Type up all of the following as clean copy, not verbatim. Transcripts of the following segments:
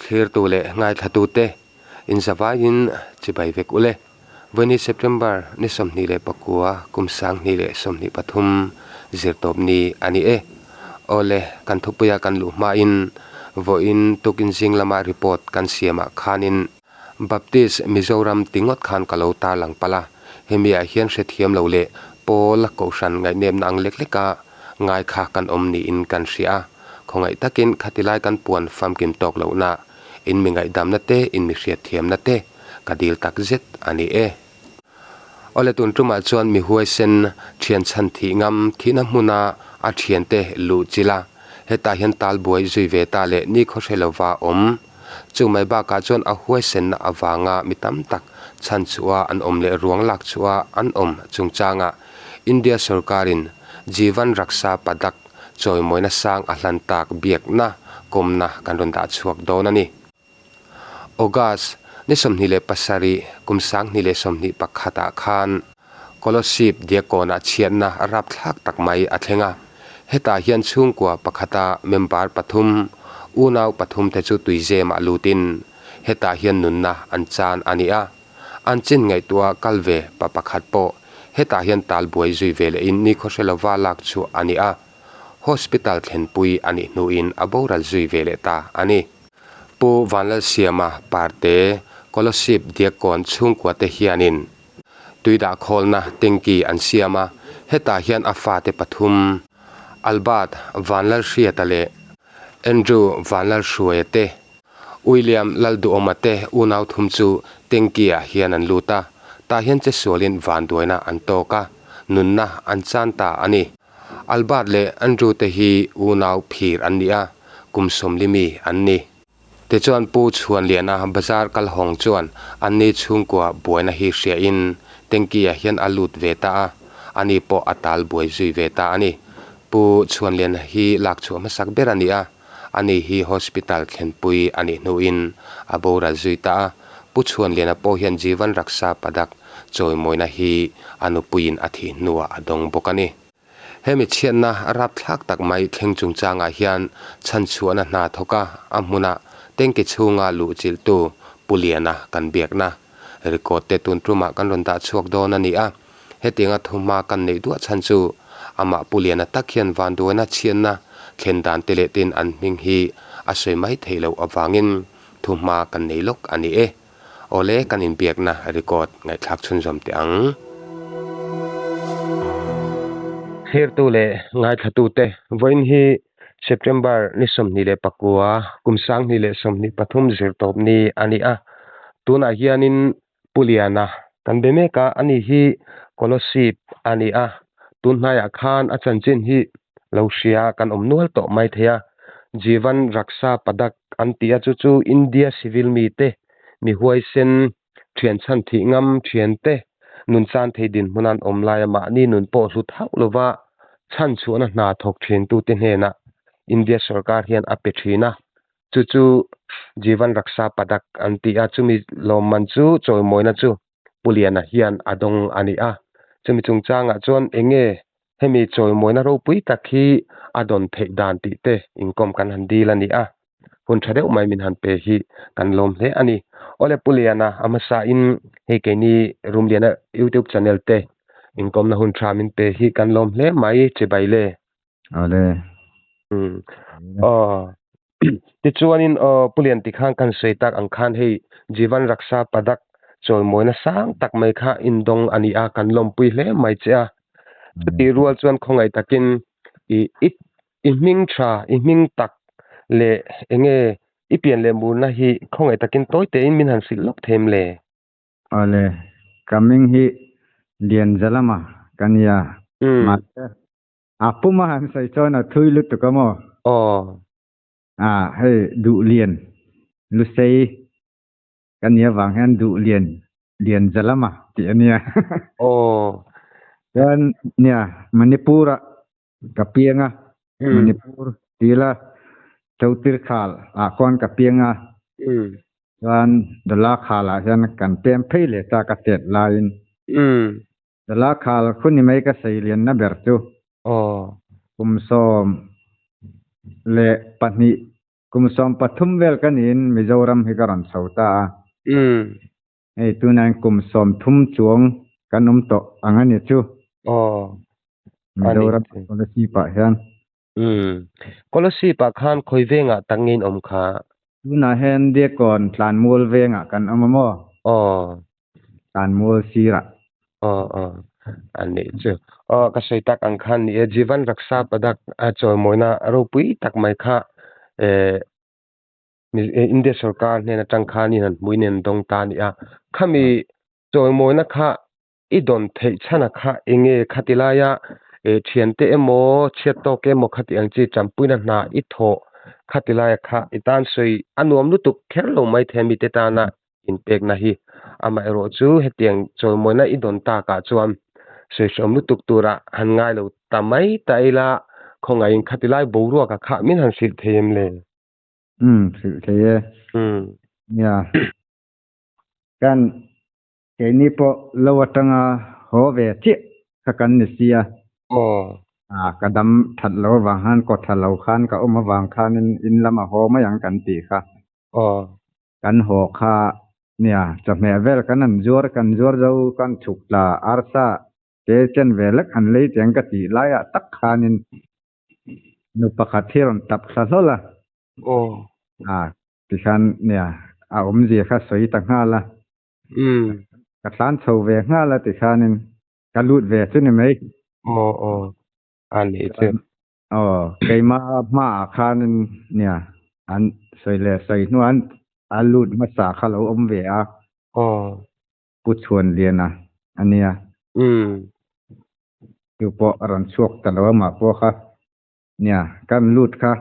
Thlirtu leh ngaithlatute inzavaiin chibai vek ule. Vawiini September ni 29 kum 2023 zirtawp ni a ni e. Awle, kan thupuia kan luh hmain vawiin tukin zing lama report kan siamah khanin Baptist Mizoram ti ngawt khan ka lo tarlang palh a, hemi ah hian hrethiam lo leh pawl kohhran ngaihnepna ang lek leka ngai kha kan awm niin kan hria a, khawngaih takin khatilai kan puan famkim tawk lohna, in mi ngaihdamna te, in mi hriatthiamna te ka dil tak zet a ni e. Awle tun tumah chuan mi huaisen thian chhan thih ngam thihna hmuna a thiante luh chilh a, hetah hian tal buai zui ve ta leh nikhaw hre lova awm. Chu mai bakah chuan a huaisenna avanga mi tam tak chhan chhuah an awm leh ruang lak chhuah an awm chungchangah India sorkarin Jeevan Raksha Padak chawimawina sang a hlan tak biakna kawmna kan rawn dah chhuak dawn a ni. August ni 27 kum 2021 ah khan Kolasib Diakkawnah chhiatna rapthlak tak mai a thleng a. Hetah hian chhungkua pakhata member pathum, unau pathum te chu tuizemah lutin hetah hian nunna an chan a ni a. An chin ngaihtuah kal ve pa pakhat pawh hetah hian talbuai zui ve lehin nikhaw hre lova lak chhuah a ni a. Hospital thlenpui a nih hnuin a boral zui ve leh ta a ni. Pu Vanlalsiama Parte Kolasib Diakkawn chhungkua te hianin tui dahkhawlna tanky an siam a, hetah hian a fate pathum, Albert Vanlalhriata leh Andrew Vanlalhruaia te, William Lalduhawma te unau thum chu tanky ah hian an lut a, tah hian chesualin vanduaina an tawk a, nunna an chan ta a ni. Albert leh Andrew te hi unau phir an ni a, kum sawmli mi an ni. Tichuan Pu Chhuanliana bazar kal hawng chuan anni chhungkua buaina hi hriain Tanky-a hian a lut ve ta a, ani pawh a tal buai zui ve ta a ni. Pu Chhuanliana hi lak chhuah hmasak ber a ni a, ani hi hospital thlenpui a nih hnuin a boral zui ta a. Pu Chhuanliana pawh hian Jeevan Raksha Padak chawimawina hi a nupuiin a thih hnuah a dawng bawk a ni. Hemi chhiatna rapthlak tak mai thleng chungchangah hian chhanchhuahna hna thawk a, a hmuna tanky chhunga luhchilhtu Pu Liana kan biakna record te tun tumah kan rawn dah chhuak dawn a ni a. Hetianga thuhma kan neih duah chhan chu amah Pu Liana tak hian vanduaina chhiatna thlen dan te leh tin an hming hi a sawi mai theih loh avangin thuhma kan nei lawk a ni e. Awle kan inbiakna record ngaihthlak chhunzawm teh ang. Thlirtu leh ngaithlatute, vawiin hi September ni 29, kum 2023 zirtawp ni a ni a. Tunah hianin Pu Liana kan be mek a, ani hi Kolasib a ni a. Tun hnaiah khan a chanchin hi lo hria kan awm nual tawh mai thei a. Jeevan Raksha Padak an ti a, chu chu India civil mite mi huaisen thian chhan thih ngam thiante nun chan thei dinhmun an awm laia mahni nun pawh hlut hauh lova chhan chhuahna hna thawk thintute hnenah India sorkar hian a pe thin a, chu chu Jeevan Raksha Padak an ti a, chumi lawmman chu chawimawina chu Pu Liana hian a dawng a ni a, chumi chungchangah chuan eng nge hemi chawimawina ropui tak hi a dawn theih dan tih te inkawm kan han dil a ni a, hun tha deuh mai min han pe hi kan lawm hle a ni. Awle Pu Liana a hmasain hei keini Rumliana YouTube channel te inkawmna hun tha min pe hi kan lawm hle mai chibai le. Awle. Umm aw tichuanin aw Pu Lian tikhan kan sawi tak ang khan hei Jeevan Raksha Padak chawimawina sang tak mai kha indawng a ni a, kan lawmpui hle mai che a. Chutih rual chuan khawngaih takin i i i hming tha, i hming tak leh enge i pian leh murna hi khawngaih takin tawi tein min han hrilh lawk them le? Awle, ka hming hi Lianzalama ka nia. Mahse, a puma han sawi chuan a thui lutuk a maw? Aw. A, hei Duhlian, Lusei Ka nia vang hian duh lian lian za lama tih a nia. Aw. Chuan nia Manipur ah ka piang a, Manipur tila Chautir khal ah khuan ka piang a, chuan Dala khal ah hian kan pem phei leh ta ka chet laiin. Dala khal khu ni mai ka sei lianna ber chu. Aw. Kum 12. Kum 13 vel ka niin Mizoram hi ka rawn chho ta a. Hei tunah hian kum 30 chuang kan awm tawh ang a ni chu. Aw. Mizoram Kolasib ah hian. Kolasib ah khan khawi vengah tak nge in awm kha? Tunah hian Diakawn Tlanmual vengah kan awm a maw? Aw. Tlanmual sirah. Aw aw. A nih chu. Aw ka sawi tak ang khan ni e, Jivan Raksha Padak a chawimawina ropui tak mai kha eh India sorkar hnen atang khanin han hmuin an dawng ta a ni a. Khami chawimawina kha i dawn theih chhan a kha enge khati laia eh thiante emaw chhiat tawk emaw khati ang chi champuina hna i thawh khati laia kha i tan sawi a nuam lutuk kher lo mai thei a mite tana inpekna hi. Amaherawh chu hetiang chawimawina i dawn takah chuan sawi hreawm lutuk tura han ngai lo ta mai ta ila khawngaihin khati lai boruaka kha min han hrilh thei em le? Umm hrilh thei e. Nia. Kan Keini pawh lo atanga haw ve chiah kha kan ni sia. Aw. Ah, ka dam that lo avang khan kaw tha lo khan ka awm avang khanin in lama haw mai ang kan tih kha. Aw. Kan haw kha nia, chawhmeh vel kan han zuar kan zuar zo kan chhuk tla arsa ke chen ve lek han lei tiang ka tih laiah tak khanin nu pakhat hi rawn tap thla hlawl a. Aw. Ah, tikhan nia, a awmzia kha sawi ta nghal a. Ka tlan chho ve nghal a tikhanin ka lut ve chu ni mai. Aw aw a nih chu. Aw keimah hmaah khanin nia an sawi leh sawi hnuah a lut hmasa kha lo awm ve a. Aw. Pu Chhuanliana a nia. Chu pawh a rawn chhuak ta lo amah pawh kha nia kan lut kha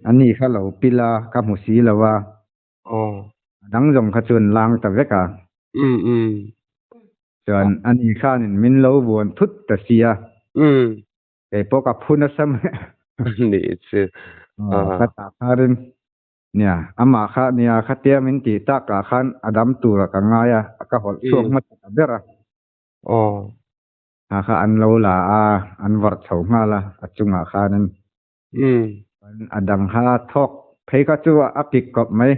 a ni kha lo pil a ka hmu si lo a. Aw. A dang zawng kha chuan lang ta vek a. Umm umm. Chuan a ni khanin min lo vuan thut ta si a. Umm. Kei pawh ka phu nasa mai. Ni chu. Aw ka tah kharin nia amah kha nia khatia min tih takah khan a dam tura ka ngai a, ka hawlh chhuak hmasa ta ber a. Aw. Kha kha an lo la a, an varh chho nghal a, a chungah khanin. A dang kha thawk phei kha chu a pik kawp mai.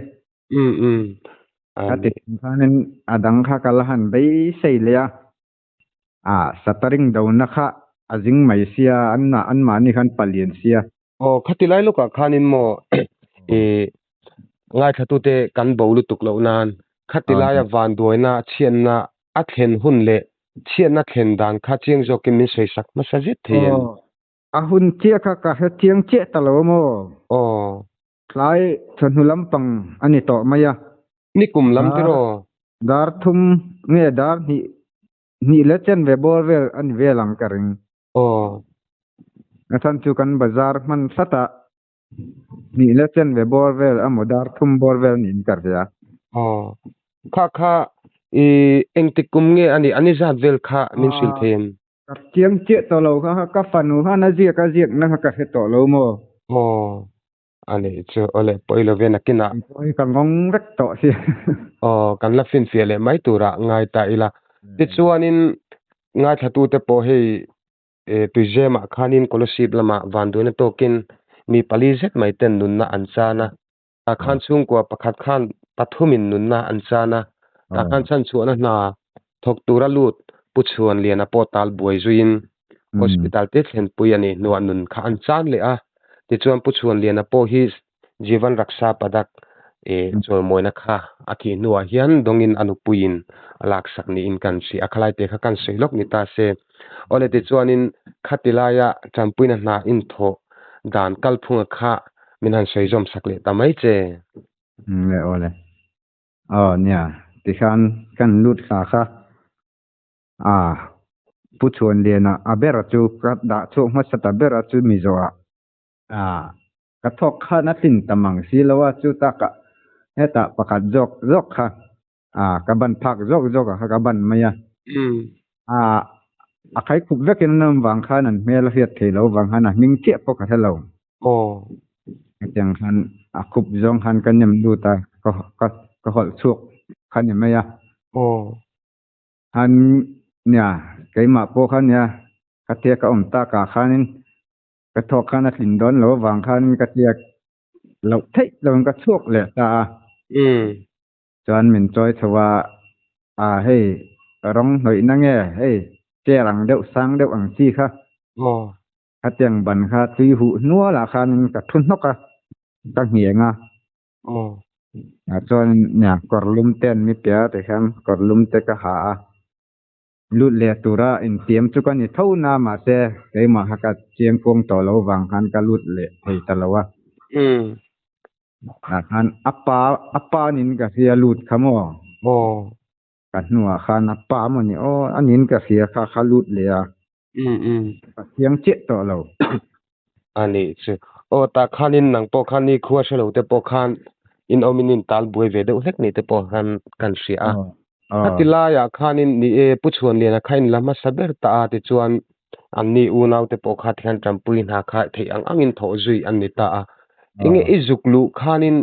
Ka ti chung khanin a dang kha ka la han beisei leh a. A sataring dona kha a zing mai sia, anmahni khan palian sia. Aw, khati lai lawkah khanin maw i ngaithlatute kan bo lutuk loh nan khati laia vanduaina chhiatna a thlen hun leh chhiatna thlen dan kha chiang zawkin min sawisak hmasa zet thei em? A hun chiah kha ka hre chiang chiah ta lo maw? Aw. Tlai chawhnu lampang a ni tawh mai a. Nikum lam tiraw? Dar thum nge dar hnih hnih leh chen ve bawr vel a ni vel ang ka ring. Aw. A chhan chu kan bazar hman hlat a, hnih leh chen ve bawr vel emaw dar thum bawr vel niin ka hria. Aw. Kha kha i engtik kum nge a nih? A ni zat vel kha min hrilh thei em? Ka chiang chiah tawh lo kha ka fanu khan a ziak a ziak na kha ka hre tawh lo maw? Aw a nih chu awle pawi lo ve nakinah. Pawi ka ngawng vek tawh si. Aw kan la finfiah leh mai turah ngai ta ila. Tichuanin ngaithlatute pawh hei Tuizemah khanin Kolasib lamah vanduaina tawkin mi pali zet mai ten nunna an chan a. Tah khan chhungkua pakhat khan pathumin nunna an chan a, tah khan chhanchhuahna hna thawk tura lut Pu Chhuanliana pawh tal buai zuiin hospital te thlenpui a nih hnuah nun kha an chan leh a. Tichuan Pu Chhuanliana pawh hi Jeevan Raksha Padak chawlmawina kha a thih hnuah hian dawngin a nupuiin a laksak niin kan hria a, khalai te kha kan sawi lawk ni ta se. Awle tichuanin khati laia tanpuina hna inthawh dan kalphunga kha Min han sawi zawm sak leh ta mai che. Le aw le. Aw nia, tikhan kan lut hla kha. A, Pu Chhuanliana a ber chu ka dah chhuak hmasa ta ber a chu mi zawhah. A, ka thawk khan a tlin ta mang si lo a, chu takah hetah pakhat zawk zawk kha a, ka ban phak zawk zawk a kha ka ban mai a. A, a khai khup vekin an awm vang khan an hmel a hriat thei lo vang khan a hming chiah pawh ka hre lo. Aw. Hetiang khan a khup zawng khan ka nem lut a, ka ka ka hawlh chhuak kha ni mai a. Aw. Han nia, keimah pawh kha nia, khatia ka awm takah khanin ka thawk khan a tlin dawn lo avang khanin ka tia. Loh theih loin ka chhuak leh ta a. Chuan min chawi chho a, a hei rawng hnawihna nge hei chair ang deuh sang deuh ang chi kha. Khatiang ban kha tui huh hnualah khanin ka thu hnawk a, ka ngheng a. Chuan nia kawr lum te an mi piah a tikhian kawr lum te ka ha a. Lut leh tura intiam chu ka ni tho na mahse keimah kha ka chiang kuang tawh lo vang khan ka lut leh thei ta lo a. Tah khan a pa a pa nin ka hria lut kha maw? Ka hnuah khan a pa maw ni aw a nin ka hria kha kha lut leh a. Ka chiang chiah tawh lo. A nih chu. Aw tah khanin nang pawh khan ni khua hre lo te pawh khan in awm in in tal buai ve deuh hlek ni te pawh khan kan hria a. Khati laiah khanin ni e Pu Chhuanliana kha in la hmasa ber ta a tichuan anni unau te pawh kha thian tanpui hna kha theih ang angin thawh zui an ni ta a. Enge i zuk luh khanin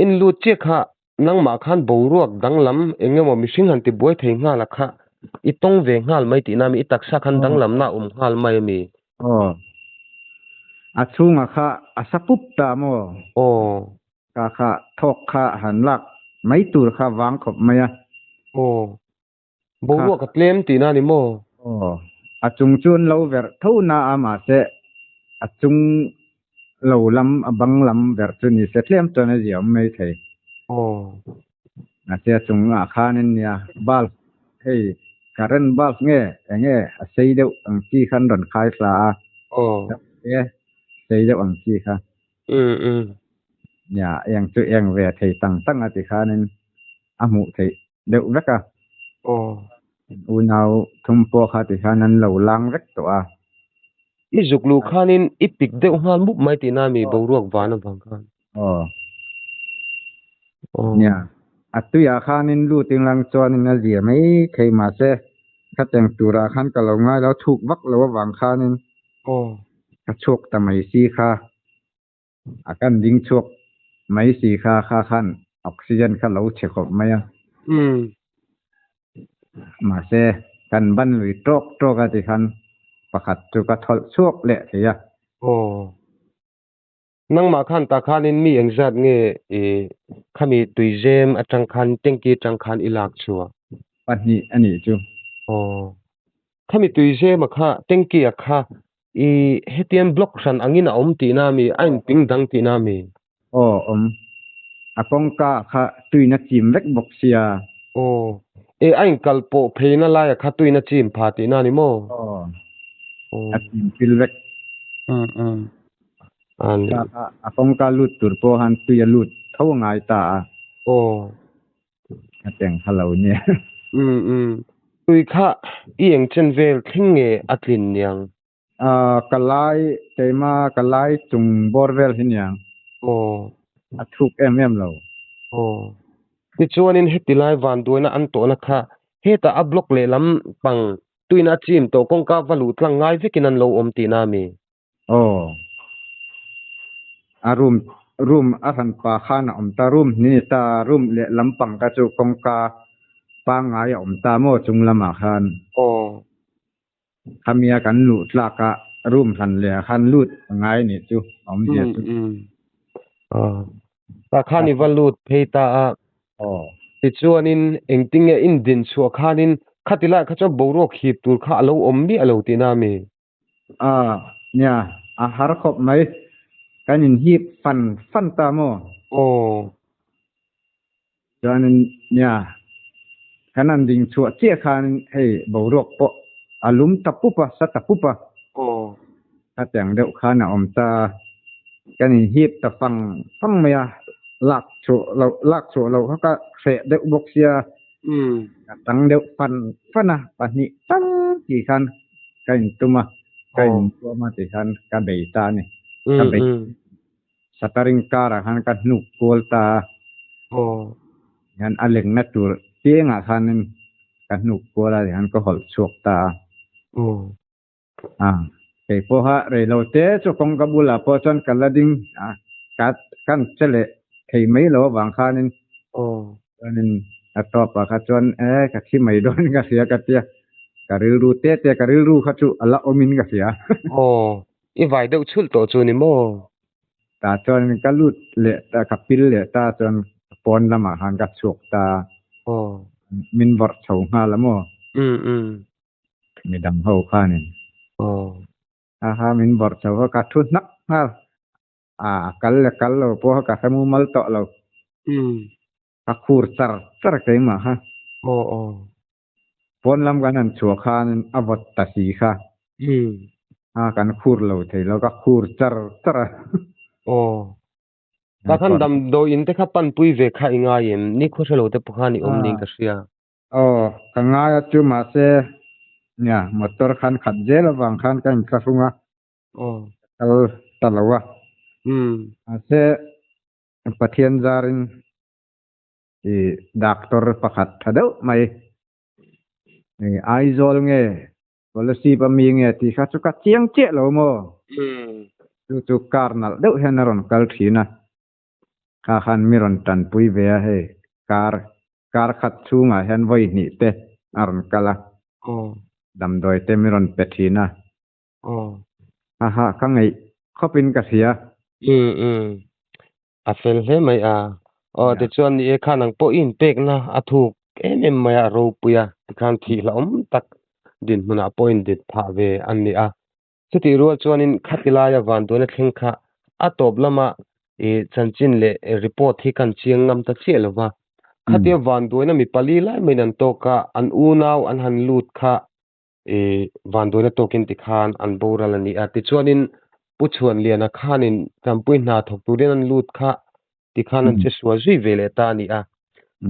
in lut chiah kha Nangmah khan boruak danglam eng emaw mihring han ti buai thei nghal a kha i tawng ve nghal mai tihna mi i taksa khan danglamna a awm nghal mai a mi? Aw. A chhungah kha a sa pup ta maw? Aw. Ka kha thawk kha han lak mai tur kha vang khawp mai a. Aw. Boruak a tlem tihna a ni maw? Aw. A chung chu an lo verh tho na a mahse a chung lo lam a bang lam verh chu ni se tlem chuan a ziah awm mai thei. Aw. Mahse a chungah khanin nia bulb hei current bulb nge enge a sei deuh ang chi khan rawn khai thla a. Aw. E sei deuh ang chi kha. Um um. Nia eng chu eng ve thei tang tang a ti khanin a hmuh theih deuh vek a. Aw. Unau thum pawh kha ti khan an lo lang vek tawh a. I zuk luh khanin i pik deuh nghal mup mai tihna mi boruak van avang khan. Aw. Aw. Nia. A tuiah khanin lut inlang chuanin a zia mai thei mahse khateng turah khan ka lo ngai lo thuk vak lo avang khanin Aw. ka chhuak ta mai si kha. A kan ding chhuak mai si kha kha khan oxygen kha lo chhe khawp mai a. Mahse, kan ban lui tawk tawk a ti khan pakhat chu ka thawlh chhuak leh thei a. Aw. Nangmah khan tah khanin mi engzat nge i khami tuizem atang khan tanky atang khan i lak chhuah? Pahnih a nih chu. Aw. Khami tuizema kha tanky a kha I hetiang block hran angin a awm tihna a mi? A inping dang tihna a mi? Aw, awm. A kawngka kha tuina chim vek bawk sia. Aw. E, a inkal pawh pheina laia kha tuina chim pha tihna a ni maw? Aw. A chim pil vek. Um um. A ni. A kawngka lut tur pawh khan tui a lut tho ngai ta a. Aw. A teng kha lo nia. Um um. Tui kha i eng chen vel thleng nge a tlin niang? Aaa ka lai keima ka lai chung bawr vel hi niang. Aw. A thuk em em lo. Aw. Tichuanin heti lai vanduaina an tawhna kha hetah a block lehlam pang tuina a chim tawh kawngka va luh tlang ngai vekin an lo awm tihna a mi? Aw. A room room a hran pa khan a awm ta room ni ni ta room leh lampang ka chu kawngka pangngai a awm ta maw chung lamah khan. Aw. Khamia kan luh tlak a room hran leh ah khan lut a ngai nih chu a awmzia chu. Aw. Tah khan i va lut phei ta a. Aw. Tichuanin engtinge in din chhuah khanin khati laiah kha chuan boruak hip tur kha a lo awm miah lo tihna a mi? A, nia, a har khawp mai. Kan inhip fan fan ta maw? Aw. Chuanin, nia, kan han ding chhuah chiah khan hei boruak pawh a lum ta pup a, sa ta pup a. Aw. Khatiang deuh khan a awm ta a. Kan inhip ta fang fang mai a, lak chhuah loh, lak chhuah loh kha ka hreh deuh bawk sia. Ka tang deuh fan fan a, pahnih tal tih khan ka intum a, ka intuam a tih khan ka bei ta a ni. Ka bei shuttering car ah khan ka hnuk kual ta a, hian a lengna tur piangah khanin ka hnuk kual a tihian ka hawlh chhuak ta a. A, kei pawha rei lo te chu kawngka bulah pawh chuan ka la ding a, ka kan che leh thei mai lo avang khanin chuanin a tawpah kha chuan e ka thi mai dawn ka hria ka tia, ka rilru te te ka rilru kha chu a la awmin ka hria. Aw, i vai deuh chhulh tawh chu ni maw? Tah chuan ka lut leh ta, ka pil leh ta chuan pawn lamah khan ka chhuak ta. Min vawrh chho nghal a maw? Midang ho khanin. Ha ha min vawrh chho a, ka thu hnak nghal. A kal leh kal lo pawh ka hre mumal tawh lo. Ka khur char char keimah kha. Pawn lam kan han chhuah khan a vawt ta si kha. A kan khur lo thei lo, ka khur char char a. Aw. Tah khan damdawi in te kha panpui ve kha i ngai em? Ni khaw hre lo te pawh khan i awm niin ka hria. Aw, ka ngai a chu mahse nia motor khan khat zel avang khan ka inthlahrung a. Aw. Ka kal ta lo a. Mahse Pathian zarin i doctor pakhat tha deuh mai i Aizawl nge Kolasib a mi nge tih kha chu ka chiang chiah lo maw? Chu chu car nalh deuh hian a rawn kal thin a, kha khan mi rawn tanpui ve a hei car car khat chhungah hian vawi hnih te a rawn kal a, damdawi te mi rawn pe thin a, ha ha ka ngeih khawpin ka hria. A fel hle mai a. Aw tichuan ni e khan ang pawh i inpekna a thuk em em mai a ropui a tikhan thih hlauhawm tak dinhmunah pawh indit phah ve a ni a. Chutih rual chuanin khati laia vanduaina thleng kha a tawp lama i chanchin leh report hi kan chiang ngam ta chiah lo va. Khatia vanduaina mi pali lai maiin an tawk a, an unau an han lut kha I vanduaina tawkin tikhan an boral a ni a. Tichuanin Pu Chhuanliana khanin Tampui hna thawk turin an lut kha tikhan an che sual zui ve leh ta a ni a.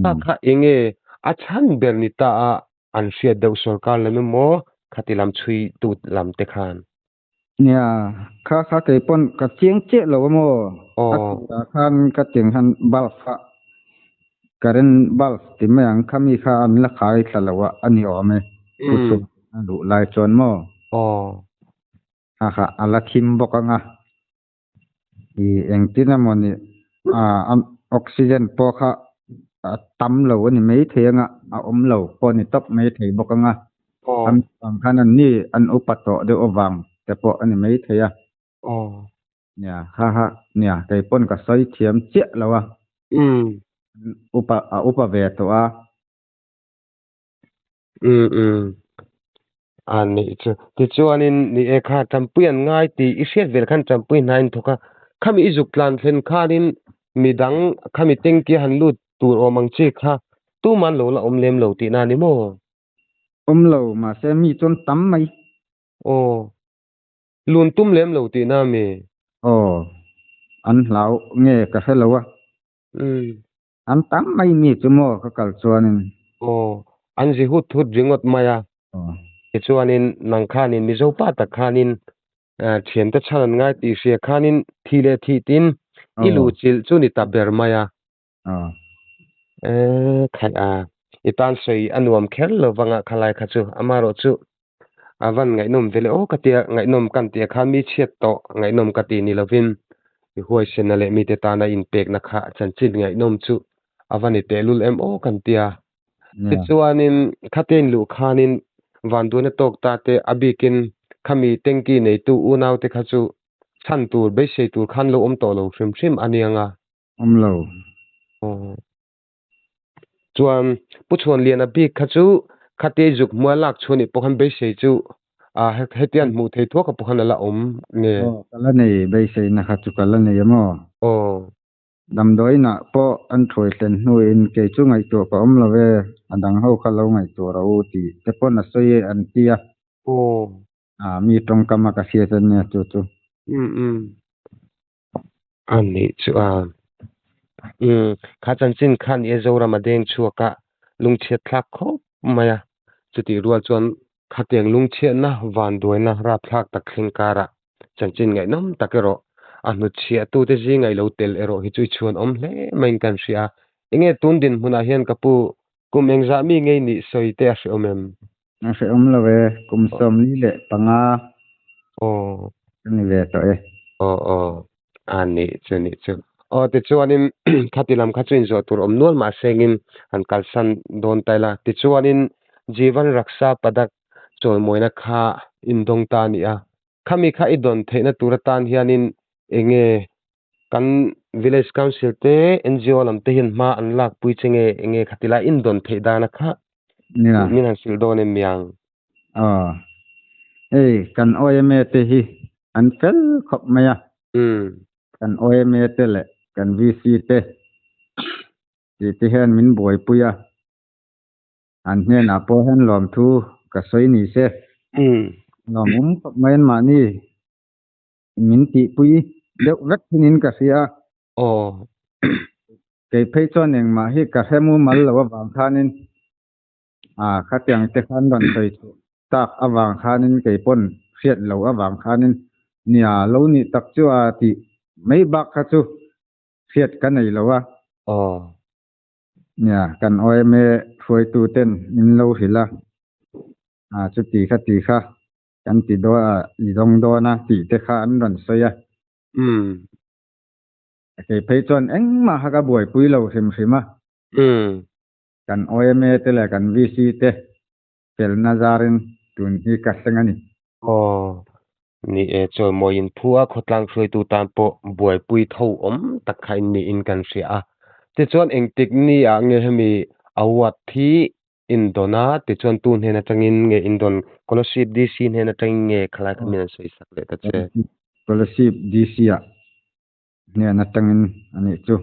Kha kha enge a chhan ber ni ta a an hriat deuh sorkar lam emaw khati lam chhui tut lam te khan. Nia, kha kha kei pawn ka chiang chiah lo a maw? A tirah khan ka tiang khan bulb kha current bulb ti mai ang kha mi kha an la khai thla lo a a ni awm e. Pu chhuk a luh lai chuan maw? Kha kha a la thim bawk ang a. I engtin emaw ni a oxygen pawh kha a tam lo a ni maithei anga a awm lo pawh a ni tawp maithei bawk anga an vang khan an ni an upa tawh deuh avang te pawh a ni maithei a nia ha ha nia kei pawn ka sawi thiam chiah lo a upa a upa ve tawh a. Umm umm. A nih chu. Tichuanin ni e kha Tanpui an ngai tih i hriat vel khan Tanpui hna in thawk a. Khami i zuk tlan thlen khanin midang khami tanky han lut tur awm ang chi kha tuman lo la awm lem lo tihna a ni maw? Awm lo, mahse mi chuan tam mai. Aw. Lun tum lem lo tihna a mi? Aw. An hlau nge ka hre lo a. Umm. An tam mai mi chu maw ka kal chuanin. Aw, an zi hut hut ringawt mai a. Tichuanin nang khanin Mizo pa tak khanin thiante chhan an ngai tih hria khanin thih leh thih tin i luh chilh chu ni ta ber mai a. E khaih a, i tan sawi a nuam kher lo vanga khalai kha chu amaherawh chu a van ngaihnawm ve le aw ka tia ngaihnawm kan tia khan mi chhiat tawh ngaihnawm ka ti ni lovin i huaisena leh mite tana inpekna kha chanchin ngaihnawm chu a va ni tehlul em aw kan tia. Tichuanin khatia inluh khanin vanduaina tawk ta te a bikin khami tanky neitu unaute kha chu chhan tur beisei tur khan lo awm tawh lo hrim hrim a nia nga. Awm lo. Chuan Pu Chhuanliana bik kha chu khatia i zuk hmua lak chhuah nih pawh khan beisei chu hetiang hmuh thei thuak pawh khan a la awm nge? Aw ka la nei, beiseina kha chu ka la nei a maw? Aw. Damdawiinah pawh an thuai hlen hnuin kei chu ngaihtuah ka awm lo e, a dang ho kha lo ngaihtuah rawh u tih te pawn a sawi e an ti a. Aw. Mi tawngkam a ka hriat a nia chu chu. Umm umm. A nih chu a. Umm, kha chanchin khan i Zoram a deng chhuak a, lungchhiat thlak khawp mai a. Chutih rual chuan khatiang lungchhiatna vanduaina rapthlak tak thleng karah chanchin ngaihnawm tak erawh a hnutchhiah tute zinga i lo tel erawh hi chu i chhuan awm hle maiin kan hria a. Enge tun dinhmunah hian ka pu kum engzah mi ngei nih sawi te a hrehawm em? A hrehawm lo e, kum 45 Aw. Ka ni ve tawh e. Aw aw, a nih chu nih chu. Aw tichuanin khati lam kha chu inzawh tur awm nual mah sengin han kalsan dawn ta ila. Tichuanin Jeevan Raksha Padak chawimawina kha indawng ta a ni a. Khami kha i dawn theihna tur atan hianin enge Kan Village Council te, NGO lam te hian hma an lakpui che nge enge khati lai in dawn theih dana kha min han hrilh dawn em miang? Aw. Hei kan OMA te hi an fel khawp mai a. Kan OMA te leh kan VC te tih te hian min buaipui a. An hnenah pawh hian lawmthu ka sawi ni se. Lawmawm khawp mai an mahni min tihpui deuh vek thinin ka hria a. Aw. Kei phei chuan engmah hi ka hre mumal lo avang khanin ah khatiang te khan rawn sawi chhuah tak avang khanin kei pawn hriat lo avang khanin nia lo nih tak chu a tih mai bak kha chu hriat ka nei lo a. Aw. Nia kan OMA hruaitu ten min lo hrilh a, ah chuti kha ti kha kan ti dawn a i dawng dawn a tih te kha an rawn sawi a. Umm. Kei phei chuan engmah kha ka buaipui lo hrim hrim a. Umm. Kan OMA te leh kan VC te felna zarin tun hi ka thleng a ni. Aw. Ni e, chawimawi inphu a khawtlang hruaitu tan pawh buaipui tho awm tak kha in niin kan hria a. Tichuan engtik ni ah nge hemi award hi in dawn a, tichuan tu hnen atangin nge in dawn, Kolasib DC hnen atangin nge khalai kha min an sawi sak leh ta che. Kolasib DC ah hnen atangin a nih chu.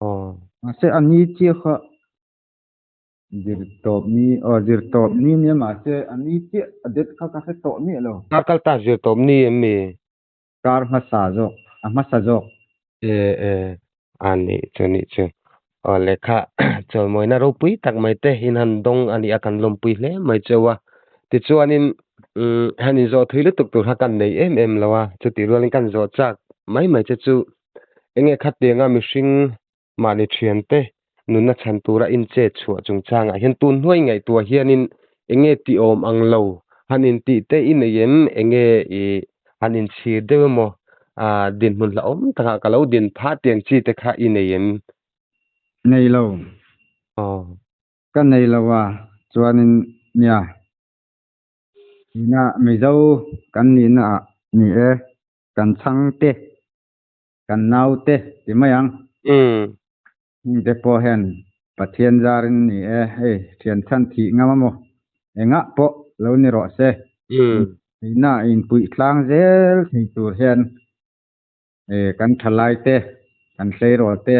Aw. Mahse a ni chiah kha zir tawp ni, aw zir tawp ni nia mahse a ni chiah a det kha ka hre tawh miah lo. Kar kal ta zir tawp ni em mi? Kar hmasa zawk, a hmasa zawk. E e, a nih chu nih chu. Aw lehkha chawlmawina ropui tak mai te in han dawng a nih a kan lawmpui hle mai cheu a. Tichuanin umm han inzawh thui lutuk tur kha kan nei em em lo a, chutih rualin kan zawh chak mai mai che chu enge khatianga mihring mahni thiante nunna chhan tura inchet chhuah chungchangah hian tun hnuai ngaihtuah hianin enge tih awm ang lo han intih te i nei em enge i han inchhir deuh emaw ah dinhmun hlauhawm takah ka lo din phah tiang chi te kha i nei em? Nei lo. Aw. Ka nei lo a, chuanin nia ina Mizo kan nihna ah ni e, kan chhangte kan naute ti mai ang. Umm. Hengte pawh hian Pathian zarin ni e, hei thian chhan thih ngam a maw? Engah pawh lo ni rawh se. Umm. Theihna inpuih tlang zel thei tur hian e kan thalai te, kan hleirawl te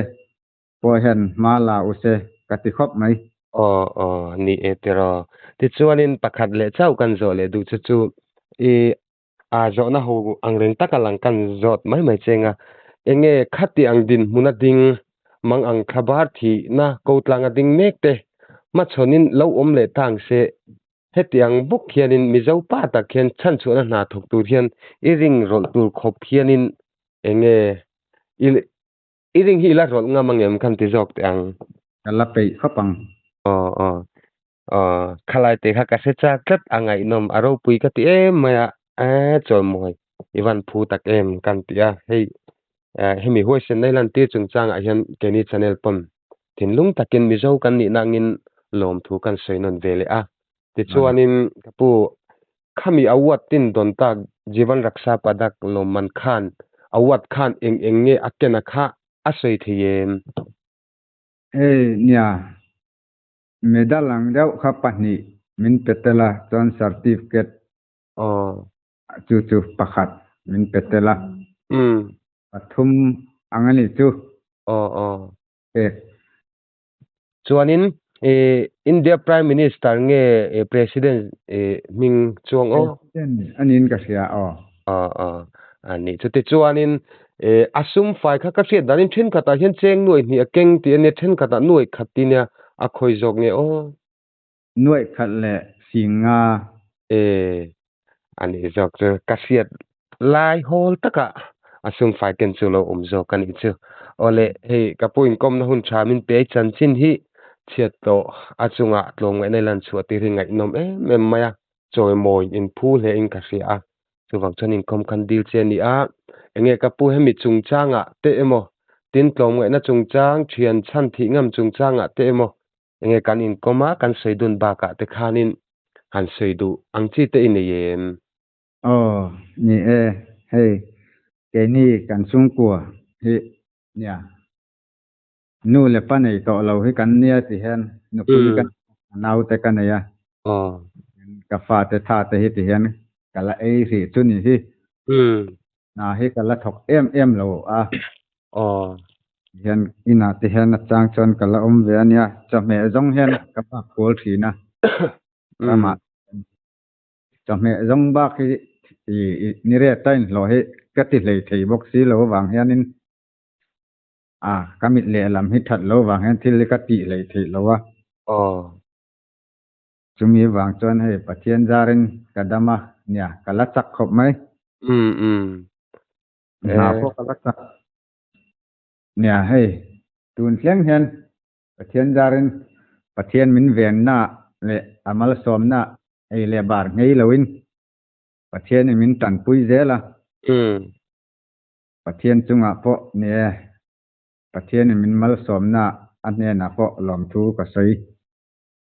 pawh hian hma la u se ka ti khawp mai. Aw aw ni e tiraw. Tichuanin pakhat leh chauh kan zawh leh duh chu chu i A zawhna ho ang reng taka lang kan zawt mai mai cheng a, enge khati ang dinhmun a ding, mang ang thlabar thihna ko tlang a ding mek te hmachhawnin lo awm leh ta ang se, heti ang bawk hianin Mizo pa tak hian chhanchhuahna hna thawk tur hian i ring rawlh tur khawp hianin enge i i ring hi i la rawlh ngam angem kan ti zawk teh ang. Ka la peih khawp ang. Aw aw. Aw, khalai te kha ka hre chak tlat a ngaihnawm a ropui ka ti em mai a, e chawimawi i van phu tak em kan ti a, hei hemi huaisen nei lantir chungchangah hian keini channel pawn thinlung takin Mizo kan nihna angin lawmthu kan sawi nawn ve leh a, tichuanin ka pu khami award tin dawn tak Jeevan Raksha Padak lawmman khan award khan eng eng nge a ken a kha a sawi thei em? Hei nia Medal ang deuh kha pahnih min pe tel a, chuan certificate chu chu pakhat min pe tel a. Pathum ang a nih chu. Aw aw. Pek. Chuanin India Prime Minister nge President hming chuang aw? President a niin ka hria aw. Aw aw. A nih chu. Tichuanin a sum fai kha ka hriat danin thenkhatah hian cheng nuaih hnih a keng tih a nia, thenkhatah nuaih khat tih nia a khawi zawk nge aw. Nuaih khat leh sing nga. E a nih zawk chu ka hriat lai hawl takah a sum fai ken chu lo awm zawk a nih chu. Awle hei ka pu inkawmna hun tha min pe chanchin hi chhiat tawh a chungah tlawmngaihna i lan chhuah tir hi ngaihnawm em em mai a, chawimawi inphu hle in ka hria a. Chuvang chuan inkawm khan dil che a ni a, enge ka pu hemi chungchangah te emaw, tin tlawmngaihna chungchang, thian chhan thih ngam chungchangah te emaw, enge kan inkawm a, kan sawi dun bakah te khanin han sawi duh ang chi te i nei em? Aw, ni e, hei, keini kan chhungkua. hi nia nu leh pa nei tawh lo hi kan nia ti hian nupui ka naute ka nei a. Ka fate tha te hi ti hian ka la ei hrih chu ni hi. Hna hi ka la thawk em em lo a. Hian inah te hian a chang chuan ka la awm ve a nia. Chawhmeh zawng hian ka bak kual thin a. Ramah chawhmeh zawng bak hi ni riat a inhlawh hi ka ti hlei thei bawk si lo avang hianin a ka mit lehlam hi that lo avang hian thil hi ka tih hlei theih lo a. Chumi vang chuan hei Pathian zarin ka dam a nia ka la chak khawp mai. Hna pawh ka la chak nia hei tun thleng hian Pathian zarin Pathian min venna leh a malsawmna ei leh bar nghei loin Pathianin min tanpui zel a. Pathian chungah pawh ni e, Pathianin min malsawmna a hnenah pawh lawmthu ka sawi.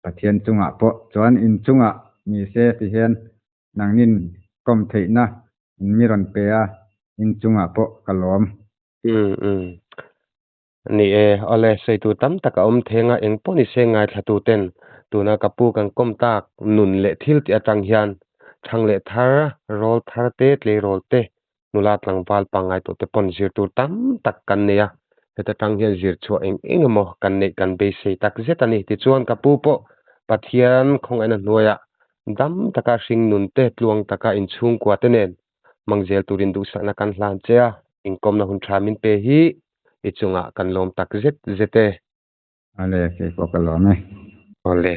Pathian chungah pawh chuan in chungah ni se ti hian nangnin kawm theihna in mi rawn pe a, in chungah pawh ka lawm. Umm umm. Ni e, awle sawitu tam tak a awm theng a, eng pawh ni se ngaithlatu ten tuna ka pu kan kawm tak nun leh thil tih atang hian thang leh thar, rawl thar te, tleirawl te, nula tlangval pangngai tawh te pawn zir tur tam tak kan nei a, heta tang hian zir chhuah eng eng emaw kan neih kan beisei tak zet a ni. Tichuan ka pu pawh Pathian khawngaihna hnuaiah dam taka hring nun te, tluang taka inchhungkua te nen hmang zel turin duhsakna kan hlan che a, inkawmna hun tha min pe hi i chungah kan lawm tak zet zet e. Awle, keipawh ka lawm e. Awle.